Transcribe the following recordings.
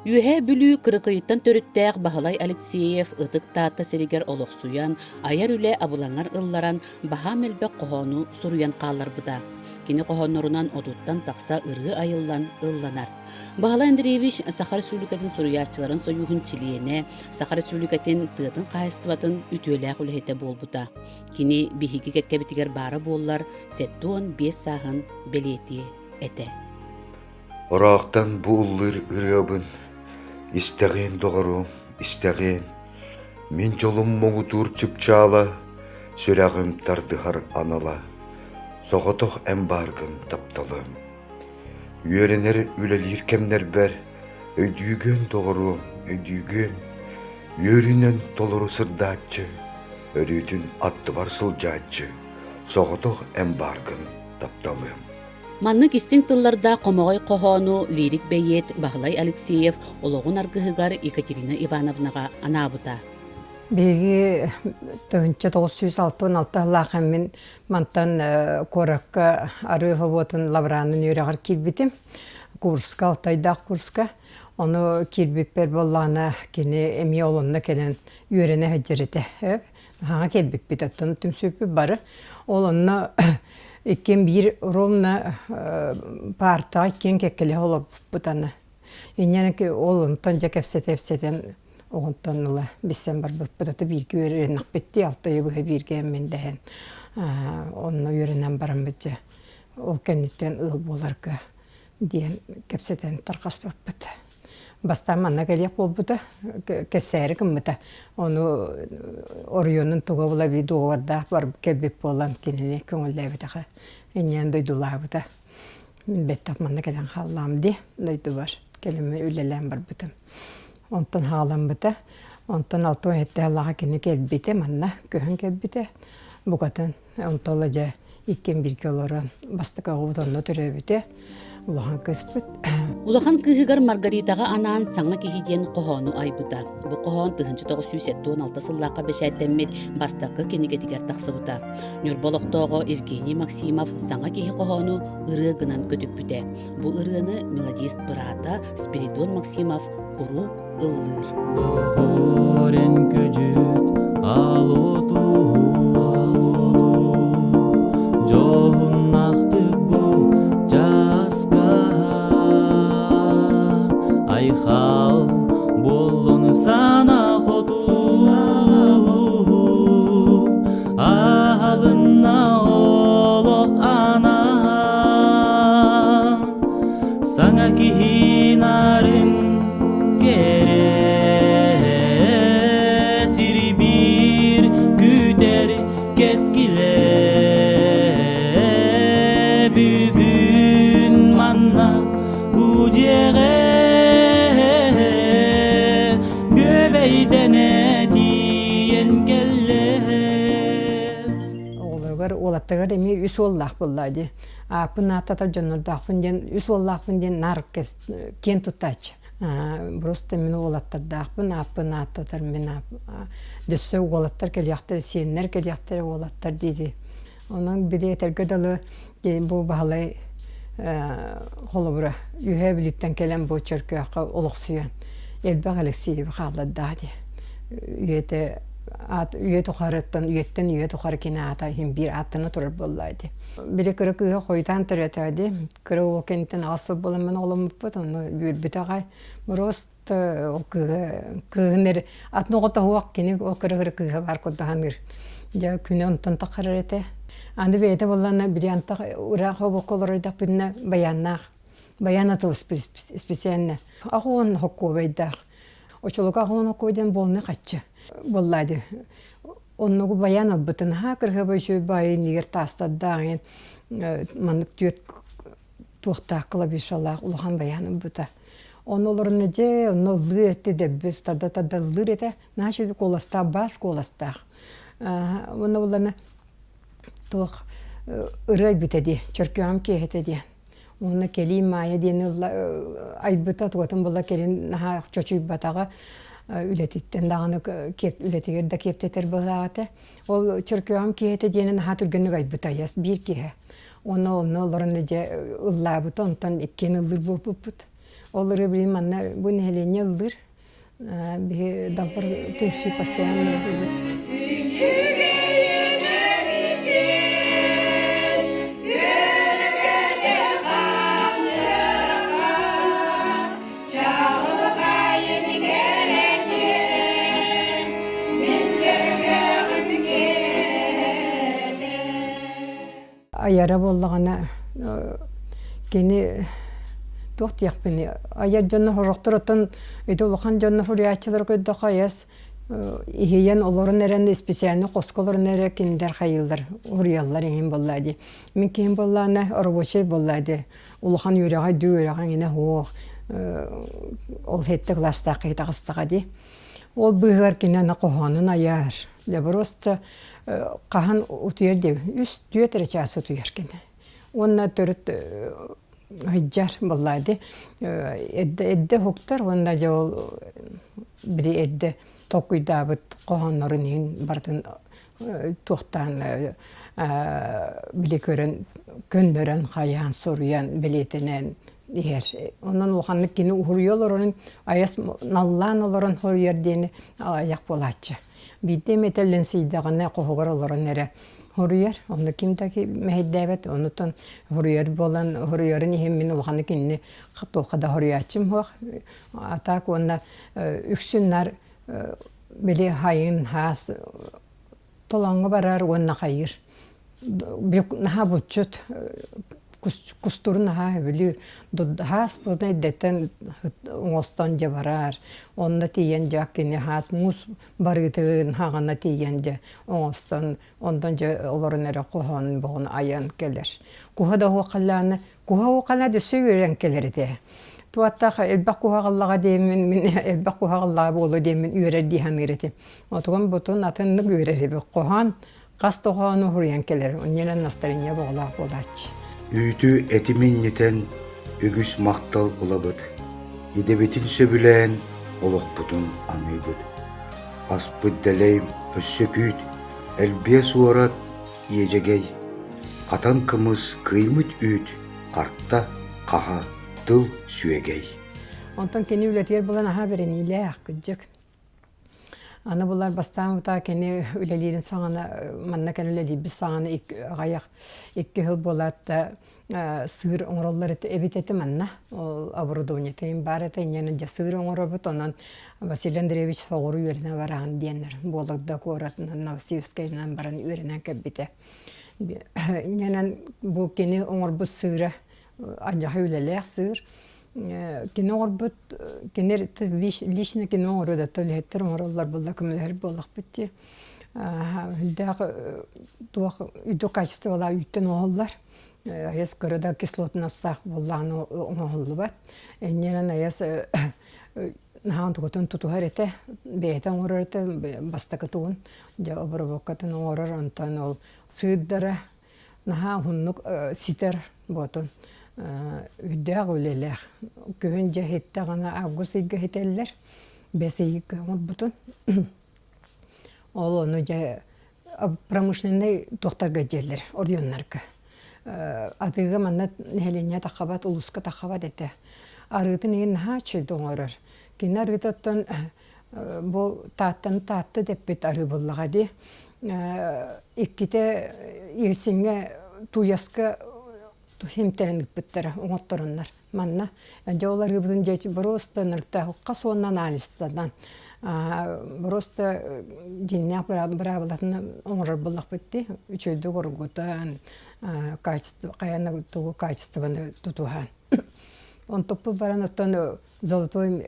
Үөһээ Бүлүү Кырыкыйыттан төрүттээх Баһылай Алексеев Ытык Таатта сиригэр олохсуйан, айар үлэ абылаҥар ылларан, баһаам элбэх хоһоону суруйан хаалларбыта. Кини хоһооннорунан отуттан тахса ырыа айыллан ылланар. Баһылай Андреевич Саха Республикатын суруйааччыларын сойууһун чилиэнэ, Саха Республикатын тыатын хаһаайыстыбатын үтүөлээх үлэһитэ буолбута. Кини биһиги кэккэбитигэр баара буоллар, 75 сааһын бэлиэтиэ этэ. Ыраахтан бу ыллыыр ырыабын истэҕиэн, доҕоруом, истэҕиэн, мин дьолум муҥутуур чыпчаала, сүрэҕим тардыһар анала, соҕотох эн бааргын тапталым. Үөрэнэр, үлэлиир кэмнэрбэр өйдүүгүөн, доҕоруом, өйдүүгүөн, үөрүүнэн толору сырдааччы, өрүүтүн аттыбар сылдьааччы, соҕотох эн бааргын тапталыам. Маннык истиҥ тыллардаах хомоҕой хоһоону лирик бэйиэт Баһылай Алексеев олоҕун аргыһыгар Екатерина Ивановнаҕа анаабыта. Биһиги 1966 сыллаах мин мантан куоракка арыы собуотун лаборанын үөрэҕэр киирбитим. Курска, Алтайдаах курска. Ону киирбиппэр буоллаҕына кини эмиэ ол онно кэлэн үөрэнэ сылдьар этэ. Хаҥа кэлбиппит оттон түмсүүппүт бары. Ол онно иккиэн биир ровно паартаҕа иккиэн кэккэлэһэ олорбуппут аны. Инньэ ол онтон дьэ кэпсэтэ-кэпсэтэн оҕонтон ыла билсэн барбыппыт. Аты бииргэ үөрэнэхпит дии, алта ыйы быһа бииргэ мин дэһэн онно үөрэнэн бараммыт дьэ ол кэнниттэн ыал буоларга диэн кэпсэтэн тарҕаспыппыт. Бастаан манна кэлиэх буолбута, кэссээри гыммыта. Ону оройуонун туга була бии дуогабардаах барып кэлбит буолан кинини көҥүллээбэтэҕэ. Инньээн дойдулаабыта. Бэттэх манна кэлэн хааллаам дии дойдубар. Кэлиммин үлэлээн барбытым. Онтон хааламмыта. Онтон 67 сыллааҕы кини кэлбитэ манна, көһөн кэлбитэ. Букатын Онтон ыла дьэ иккиэн бииргэ олорон бастакы оҕобут онно төрөөбүтэ, улахан кыыспыт. Улахан кыыһыгар Маргаритаҕа анаан «Саҥа киһи» диэн хоһоону айбыта. Бу хоһоон 1976 сыллаахха бэчээттэммит бастакы кинигэтигэр тахсыбыта. Ньурба олохтооҕо Евгений Максимов «Саҥа киһи» хоһоону ырыа гынан көтүппүтэ. Бу ырыаны мелодист быраата Спиридон Максимов куруук ыллыыр. Доҕорен көдьүт Дьоһуннаахтык бу чааска Айхал буоллун сана хоту Аһалынна олох ана Саҥа киһи нарын кэрэ сири биир күтэр кэскилэ бүгүн манна бу дьиэҕэ бүөбэйдэнэ тиийэн кэллэ Оҕолоругар уолаттарыгар эмиэ үс уоллаах буолла дии. Ааппын ааттатар дьоннордоохпун диэн үс уоллаахпын диэн наар киэн туттааччы. Просто мин уолаттардаахпын, ааппын ааттатар мин дөссө уолаттар кэлиэхтэрэ, сиэннэр кэлиэхтэрэ уолаттар дии Онон били этэргэ дылы бу Баһылай холобура Үөһээ Бүлүүттэн кэлэн бу Чөркөөххө олохсуйан элбэх Алексеевы хааллардаах дии. Үйэтэ аат үйэ тухарыттан үйэттэн үйэ тухары кини аата иһин биир ааттана турар буолла ити. Били кыра кыыһа хойутаан төрөөтө дии. Кыра уол кэнниттэн аҕыс сыл буолан мин оҕоломмуппут, онно үөрбүтэ аҕай. Просто ол кыыһа кыыһын эрэ атын оҕото суох кини ол кыра кыра кыыһа баар курдук саныыр. Дьэ күнэ онтон таххарар этэ. Аны бэйэтэ буоллаҕына били антах ыраах обокко олоройдохпутуна баяннаах. Баян атылыспыт специально. Ах уон хоккуобайдаах. Очолоко аҕылан окко диэн буолна хаччы буоллаа дии. Оннугу баян ылбытын аһаа кырыһабай үчүгэй баайы иннигэр таастардаах маннык түөрт туохтаах клавишалаах улахан баян ылбыта. Ону олорон дьэ онно ыллыыр этэ дэббит тарда тарда ыллыыр этэ. Наһаа үчүгэй куоластаах баас куоластаах. Уонна буллана туох ырыа айбыта дии Чөркөөҕүм киэһэтэ диэн. Уонна Кэлиим Маайа диэн ылла айбыта тугатын була кэлин наһаа чочуйбатаҕа үлэтиттэн даҕаны үлэтигэр да киэптэтэр быһыылаах этэ. Ол Чөркөөҕүм киэһэтэ диэни наһаа түргэнник айбыта айас биир киэһэ. Уонна онно олорон дьэ ыллаабыта онтон иккиэн ыллыыр буолбуппут. Ол ырыа билигин манна бу нэһилиэнньэ ыллыыр. Биһи Далбар түмсүү постоянно ыллыыбыт. Айара буоллаҕына кини туох диэхпиний айар дьоно сорохтор оттон ити улахан дьонно суруйааччылары көрдөххө айас иһийэн олорон эрэн исписээлинэй хоско олорон эрэ кинилэр хайыыллар уруйаллар иҥин буоллаа дии мин киһим буоллаҕына рабочай буоллаа дии улахан үөрэҕэ дүү үөрэҕэ иҥинэ суох ол сэттэ кылаастаах киһи таҕыстаҕа дии Ол быыһыгар кини аны хоһоонун айар. Дьэ просто хаһан утуйар диэбит үс түөрт эрэ чаас утуйар кини. Уонна төрүт сылдьар буоллаа дии. Эрдэ эрдэ уһуктар уонна дьэ ол били эрдэ толкуйдаабыт хоһооннорун иһин барытын туохтаан били көрөн көннөрөн хайаан суруйан бэлиэтэнэн иһэр. Онон улаханнык кини уһуруйа олорорун айас наллаан олорон хоруйар диэни аҕыйах буолааччы. Биирдэ эмэ этэллэнсийдэҕинэ хоһугар олорон эрэ хоруйар. Онно ким да мэһэйдээбэт. Онутан хоруйар буолан хоруйарын иһин мин улаханнык кинини туохха да хоруйааччым суох. А так уонна үксүн наар били хайын хаас толооҥҥо барар уонна хайыыр. Наһаа булчут кустуурун наһаа сөбүлүүр. Хаас буолан эрдэттэн оҥостон дьэ барар. Онно тиийэн дьэ кини хаас муус барыытын хаҕана тиийэн дьэ оҥостон онтон дьэ олорон эрэ хоһоон боҕун айан кэлэр. Куһа да уоххалааны куһа уоххалаа өссө үөрэн кэлэр этэ. Туаттаах элбэх куһаҕаллаҕа диэммин мин элбэх куһаҕаллаҕа буолуо диэммин үөрэр дии саныыр этим. Отугун бутун атыннык үөрэр эбит. Хоһоон хас да хоһоону суруйан кэлэр. Онньонон настарынньа боҕолоох буолааччы. Үүтү эти минньитэн үгүс махтал ылабыт. Идэбитин сөбүлээн олохпутун аныыбыт. Аспыт дэлэй өссө күүт, элбиэ суорат иэдьэгэй, хатан кымыс кыймыт үүт, харта, хаһа, тыл сүөгэй. Онтон кини үлэтигэр булан аһаа бэриниилээх, кырдьык. Аны булар бастаан утаа кини үлэлиирин саҕана манна кэлэн үлэлиирбит саҕана аҕыйах икки сыл буолаат да сыыр оҥороллор эбит этэ манна. Ол оборудованиетын баар этэ инньэ дьэ сыыр оҥоробут онон Василий Андреевич соҕуруу үөрэнэ бараҕын диэннэр Вологда куоратынан Новосибирскайынан баран үөрэнэн кэлбитэ. Инньэнэн бу кини оҥорбут сыыра алдьархай үлэлээх сыыр. Кини оҥорбут кини лично кини оҥоруо да үлэһиттэр оҥороллор буолла көмөлөһөр буоллахпыт дии. Үрдээх туох үрдүк качестволаах үүттэн оҥоһуллар. Айас кыра да кислотностаах буоллаҕына оҥоһуллубат. Инньэнэн айас наһаа онтукутун тутуһар этэ, бэйэтэ оҥорор этэ бастакы тугун дьэ обработкатын оҥорор, онтон ол сыырдара наһаа уһуннук ситэр буотун үрдээх үлэлээх. Күһүн дьэ иһиттэҕинэ август ыйга иһитэллэр, бэс ыйга оҥорбутун. Ол ону дьэ промышленнай туохтарга дьиэлэр, оройуоннарга. Атыыга манна нэһилиэнньэ таххабат, улууска таххабат этэ. Арыытын иһин наһаа үчүгэй оҥорор. Кини арыытыттан бу Тааттаны Таатта дэппит арыы буоллаҕа дии. Иккитэ Ельциҥҥэ тууйаска химтэрин ыыппыттара, оҥоттороннор. Манна дьэ ол арыыбытын дьэ просто хас уонна анализтанан просто дьиҥнээх быраабылатын оҥорор буоллахпыт дии үчүгэйдик оргутан качество хайаан тугу качествоны тутуһан онтуппут баран оттон золотой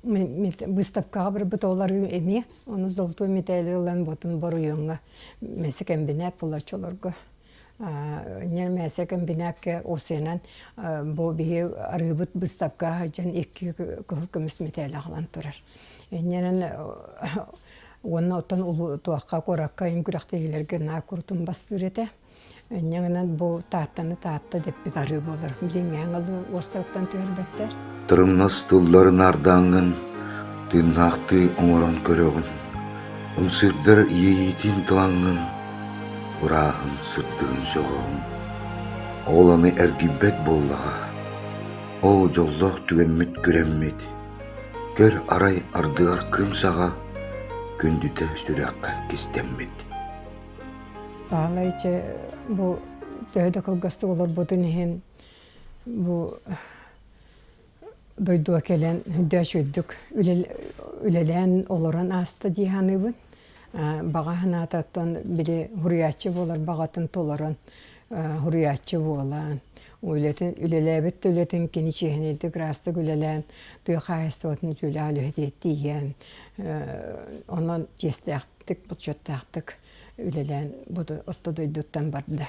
выставкаҕа барбыт ол арыы эмиэ ону золотой медали ылан ботун боруйуоҥҥа мэсэ кэмбинээт буолааччы олорго Ньэмээсэ кэмбинээккэ УСН-нан бу биһи арыыбыт быыстапка сылдьан икки кыһыл көмүс мэтээли аҕалан турар. Инньэнэн уонна оттон туохха куоракка им күрэхтэһиилэргэ наа курутун бастыыр этэ. Инньэ гынан бу Тааттаны Таатта дэппит арыы буолар. Билиҥҥээҥ ылы уостарыттан түһэрбэттэр. Тырымнас тылларын ардааҥҥын тыыннаахтыы оҥорон көрөҕүн, ымсыырдар иэйиитин тылаҥҥын ырааһын, сырдыгын сөҕөҕүн. Ол аны эргийбэт буоллаҕа. Ол дьоллоох түгэммит күрэммит, көр арай ардыгар кыым саҕа күндүтэ сүрэххэ кистэммит. Баһылай чэ бу төһө да кылгастык олорбутун иһин бу дойдуга кэлэн үрдээч үрдүк үлэлээн олорон ааста дии саныыбын. Баҕа санаатыттан били суруйааччы буолар баҕатын толорон суруйааччы буолан үлэтин үлэлээбит да үлэтин кини чиэһинэйдик ыраастык үлэлээн тыа хаһаайыстыбатын үтүөлээх үлэһитигэр тиийэн онон чиэстээхтик бочуоттаахтык үлэлээн бу орто дойдуттан барда.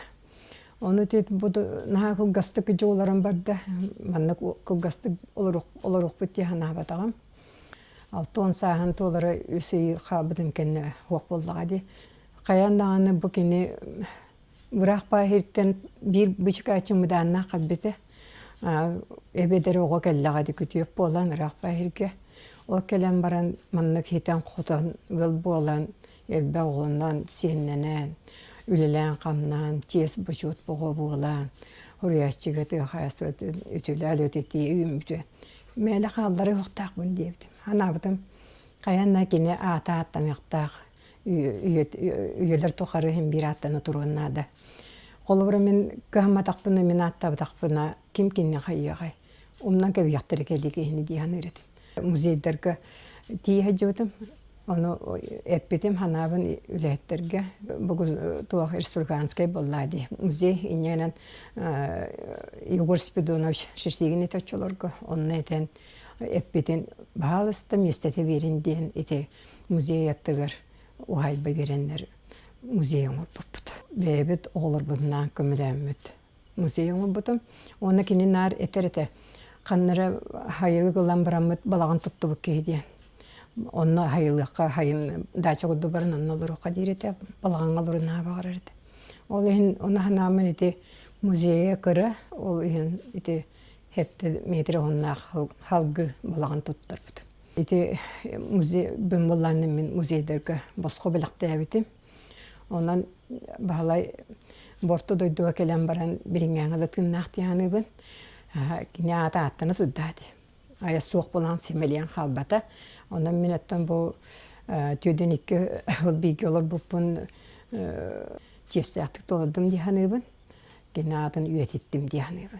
Ону ити бу наһаа кылгастык дьууларан барда. Маннык кылгастык олоруохпут дии санаабатаҕым. 60 сааһын туолара үс ый хаалбытын кэннэ суох буоллаҕа дии. Хайаан даҕаны бу кини быраах бааһыртан биир бычыкааччы мыдааннаах хаббыта. Эбэдэр оҕо кэллэҕэ дии күтүөп буолан ыраах бааһырга. Ол кэлэн баран маннык хитэн-хотон ыал буолан элбэх оҕонон, сиэннэнэн, үлэлээн-хамнаан, чиэс-бочуот боҕо буолан, суруйааччыга тыа хаһаайыстыбатын үтүлээл өтүтии үүммүтэ. Мээлэ хааллары уохтаахпын диэбитим. Санаабытым, хайаан да кини аата ааттаныахтаах, үйэлэр тухары иһин биир ааттана туруон наада. Холобура мин кыһамматахпына, мин ааттаабатахпына, ким кинини хайыаҕай? Умнан кэбиһиэхтэрэ кэлии киһини дии саныыр этим. Музейдарга тиийэ сылдьыбытым. Ону эппитим санаабын үлэһиттэргэ бүгүн туох республиканскай буолла дии. Музей инньэнэн Егор Спиридонович Шерстигин этэ оччолорго онно этэн эппитин баһаалыста миэстэтэ биэрин диэн ити музей аттыгар уһаайба биэрэннэр музей оҥорбуппут. Бэйэбит оҕолорбутунаан көмөлөөммүт музей оҥорбутум. Уонна кини наар этэр этэ, ханна эрэ хайылык ылан бараммыт балаҕан туттубут киһи диэн. Онно хайылыахха, хайын дача курдук баран онно олоруохха диир этэ, балаҕаҥҥа олорун баҕарар этэ. Ол иһин ону санааммын ити музейа кыра, ол иһин ити сэттэ метр уһуннаах халгы балаҕан туттарбытым. Ити музей буоллааннын мин музейдарга босхо бэлэхтээбитим. Онон Баһылай борто дойдуга кэлэн баран билиҥҥээҥи да тыыннаах дии саныыбын. Кини аата ааттана сылдьаа дии. Айа суох буолан симэлийэн хаалбата. Онон мин оттон бу түөдүн икки сыл бииргэ олорбуппун чиэстээхтик толордум дии саныыбын. Кини аатын үйэтиттим дии саныыбын.